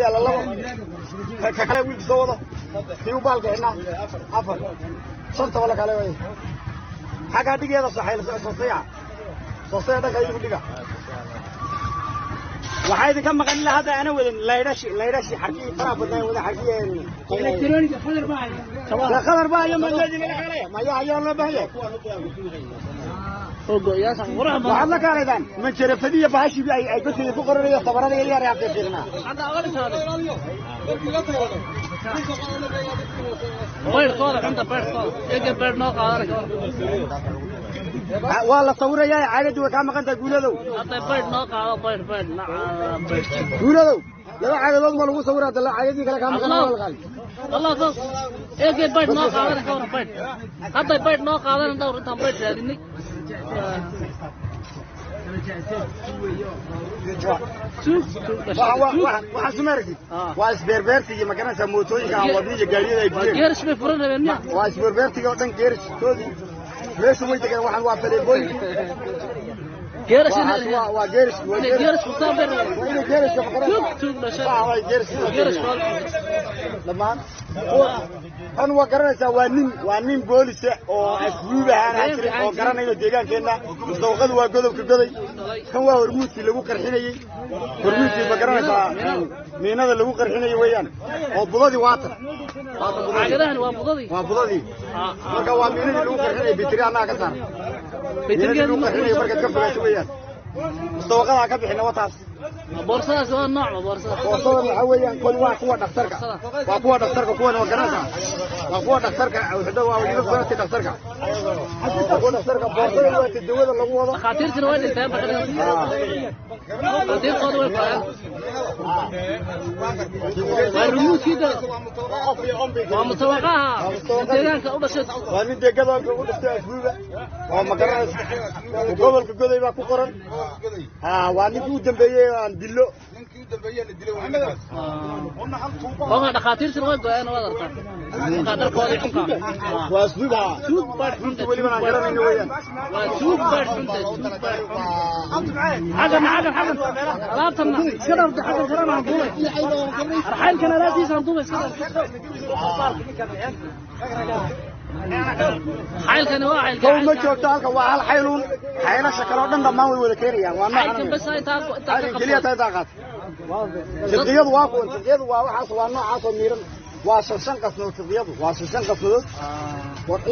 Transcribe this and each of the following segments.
yaalla labo ka kale wiilka soo wado kii u baalka xidhnaa afar shantaba la kale way xaggaa dhigeeda soxayl soosaya soosaya dhanka idigu dhiga waxaa idinka maqan ilaa hadda ana wadan laydhashi laydhashi xarkii faraha badnaa wadan xarkii elektarooniga khadar baa haya. Khadar baa hayo majeedin la kaalaya maya ayaa loo baahan yahay oo go'yaasha qurax badan. Waxaad la kaalaydaan manjarafadiya bahashii ay godkeeda ku qoranayo sabarada yar yar qiiqnaa Hadda awal saaday. Bayrkooda cunta bayrkooda. Eega bayr noo qaadanay. Waa la sawirayaa caagadii way kaa maqan tahay guuladow. Hadda bayr noo qaado bayr bayr bayr. Guuladow laba caagadood ma lagu sawiraa dalla caagadii kale kaa maqan waa la qaali. Wallah fog. Eega bayr noo qaadanay ka waran bayr. Hadda bayr noo qaadanay dhowr intaan bayr raadinay. Waxaa suma aragtid waa isbeerbeertigii magaranaysaa mootooyinka aan wadni iyo gaariyada ay gubeen. Geerish bay furan rabeen miya? Waa isbeerbeertigii oo dhan geerishkoodii meeshu way degeen waxaan waa faleebooyinkii. Geerish waa geerish inay geerish furtaan bay rabeen. Waa inay geerishka Tuug tuug dhashay. Waa geerish Geerish dhammaan tan waa garanaysaa waa nin boolisa oo asluub ahaan ahaan jiray oo garanayo deegaankeenna mustawqadu waa godobka goday kan waa hormuudkii lagu qarxinayey hormuudkii ma garanaysaa miinada lagu qarxinayey weeyaan oo budadii waatan Caagadahan waa budadii. Waa budadii marka waa miinadii lagu qarxinayay bitiri annaga ka saar miinadii lagu qarxinayay markaad ka fogaato weeyaan mustawaqadaa ka bixina wataas. Boorsadaas waa nooc ma boorsada? Boorsadan waxaa weeyaan kuwan waa kuwa dhakhtarka waa kuwa dhakhtarka kuwan waa garanaysaa waa kuwa dhakhtarka wuxuu waa weliba sanadkii dhakhtarka waa kuwa dhakhtarka boorsadan waa ta dawada lagu wado. Dhakhaatiirtina way dhinteen ba dhakhaatiirtooda way qoreen. Waa rumuudkii da waa mutawaqaha deegaanka u dhashay. Waa nin deegaanka u dhashay asluuba waa ma garanaysa gobolka goday baa ku qoran waa ninkii u dambeeyey aan dillo ninkii u dambeeyey la dilay waa ninkaas. Waa dhakhaatiirtina way go'een waad arkaa. Dhakhaatiirkoodii xunka. Waa asluub ha Tuug baad xunta. Weliba aan garanayno weeyaan. Waa tuug baad xunta tuug baad xunta. Xagan xagan xagan. Alaabtana iska dhawrta xagan kalena aan duubay. Arxaylkan alaabtiisa aan duubay iska dhawrta. Xaylkani waa xaylka. Kow ma joogto halka waa hal xayluun xaylasha kale oo dhan dhammaan way wada keenayaan waa noocan. Xaylkan bas intaa intaa ka xaylkan keliya taa intaa qaata. Sidqiyadu waa kuwan sidqiyadu waa waxaas waa noocaas oo miiran waa shan shan qasnadood sidqiyadu waa shan shan qasnadood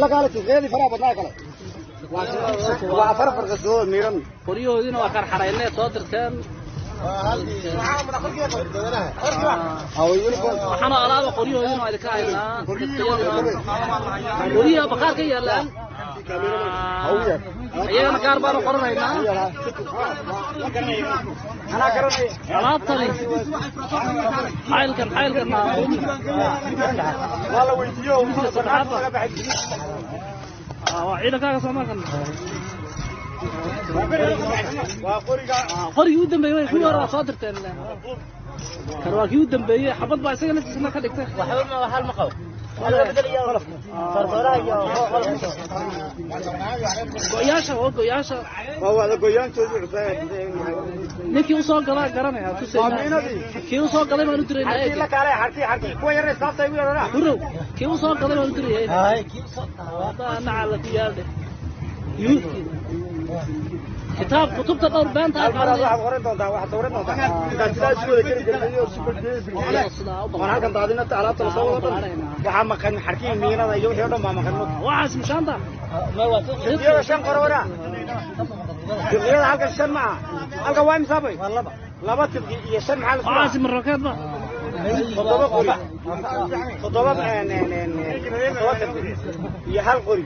la kaale sidqiyadii faraha badnaa kale waa afar afar qasnadood oo miiran. Qoryahoodiina waa qarxaraynay soo dirteen. Waxaana alaaba qoryahoodiina waa idinka haynaa. Qoryaha bakhaar ka yaalaan. Iyagana gaar baanu qoranaynaa. Alaabtani xaylkan xaylkan waa la weydiiyo waa ciidankaaga Soomaalikan. Waa qoriga qorigii u dambeeyey way kuwii hore waa soo dirteen. Kan waa kii u dambeeyey xabad baa isaga laftiisana ka dhigtay. Waxba ma hal ma qabo. Go'yaasha waa go'yaasha. Waa wada goyaantoodii cusub. Ninkii u soo galaa garanaya Waa tusayna. miinadii. Kii u soo galay baan u diraynaa Xarkii eeg. La kaalay xarkii xarkii kuwa yar saabta igu yarana. Hurow kii u soo galay baan u dirayay. Hadda naca ku yaaldhe. Yuudkii. Kitaab kutubta dhowr beenta Hal mar waxaad qoran doontaa waxaad sawiran doontaa intaad sidaa isu wada geli gelinayo si badbeey sidaa u waan halkan daadina alaabta la soo wado dhan waxaa maqan xarkii miinada iyo wixii oo dhan baa maqan. Waxaas mishaanta. Sidqiyada shan qorona sidqiyada halkan shan ma aha halkan waa imisa bay laba sidqi iyo shan maxaa la isku Waxaas marokeed ba. Toddoba qori toddoba toddoba sidqi iyo hal qori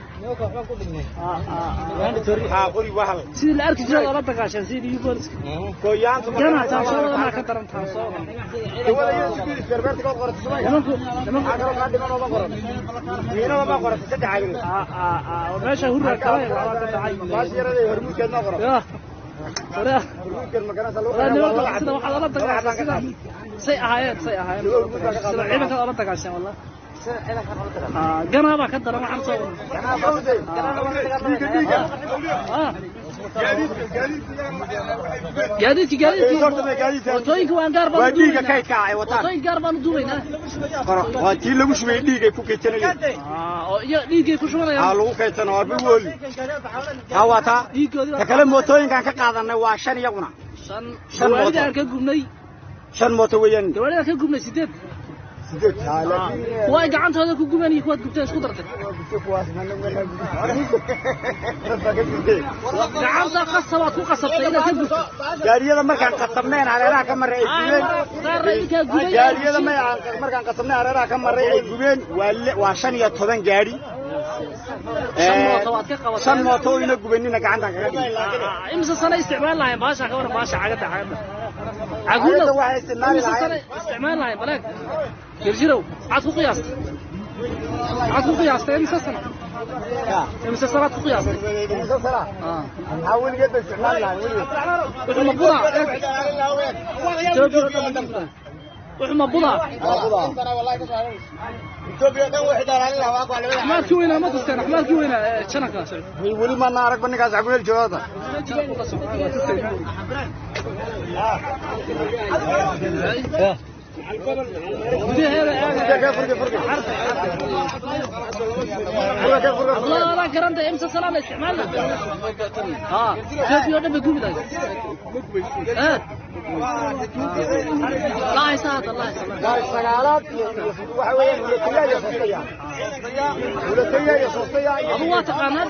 haa qori waa hal. Sidii la arki jiray oo la dagaashan sidii booliska. Goyaantu Gana taan soo wada ma ka daran taan soo wada. Dawada iyo isku isbeerbeerta ka qoratay Soomaaliya. Nimanku nimanku Maxaa kaloo kaa dhiman oo ma qoran miinada ma qoratay saddex caagin. Meesha hurra kale waa ka dhacay. Baashi yarada hormuudkeed ma qoran. Ya. Hore. Hormuudkeed ma garanaysaa lagu Wala qoraa waa nimanka laba sida xabo. waxaad ola dagaashan sida say ahaayeen say ahaayeen sida ciidanka ola dagaashan wallah. Gana baa ka daran waxaan soo wadnay. Dhiiga dhiiga. Gaadiidki gaadiidki mootooyinka waan gaar baan Waa dhiigga kaydka ay wataan. Mootooyin gaar baan u duubaynaa. Waa tii lagu shubay dhiig ay ku kaydsanayeen. Oo iyo dhiiggay ku Aa shubanayaan. Lagu kaydsano waa biwooli. Taa waa taa. Dhiiggoodii Ta kale mootooyinkaan ka qaadanay waa 5 iyaguna. 5 Shan gawaarida mooto. aan ka gubnay. 5 mooto weeyaan. Gawaarida aan ka gubnay 8. 8. Haa, laakiin Kuwa ay gacantooda ku gubeen iyo kuwaad gubteen isku dartay. Kuwaas ma dad baa ka gubtay. Gacanta qasabaad ku qasabtay inaad ka gubto. Gaariyada markaan qasabneen hareeraha ka maray ay gubeen. Qaarna idinkaa gubay. Gaariyada markaan qasabneen hareeraha ka maray ay gubeen waa 15 gaari. 5 mooto waad ka qabateen. 5 mooto oo ina gubanina gacantaan kaga dhigay. Imise sano isticmaal lahayn baasha ka waran baasha cagada cagada. Cagada waxay isticmaali Imise sano lahayn. isticmaal lahayn balaag. Geljirow, maxaad ku qiyaastay? Maxaad ku qiyaastay imise sano? Imise sanoad ku qiyaastay? Imise sana? Maxaa weligeed bay isticmaali lahayn weligeed. Wuxuu ma budaa? Itoobiya oo dhan ma budaa. Wuxuu ma budaa? Axmaarkii weynaa ma tusteen, axmaarkii weynaa ee jananka socda. Weli maana aragba ninkaas xaguu jooga. Jananku la socda, waa tusteen. Gudaheeda Furka eega. furka furka. Furka furka. الله لا كرنت امس سلام استعمال ها شوف يوم بيقوم ده الله يسعد الله يسعد. Gaari sagaalaad iyo waxa weeyaan wulataya iyo soostaya. Wulataya iyo soostaya iyo ابو تقانا.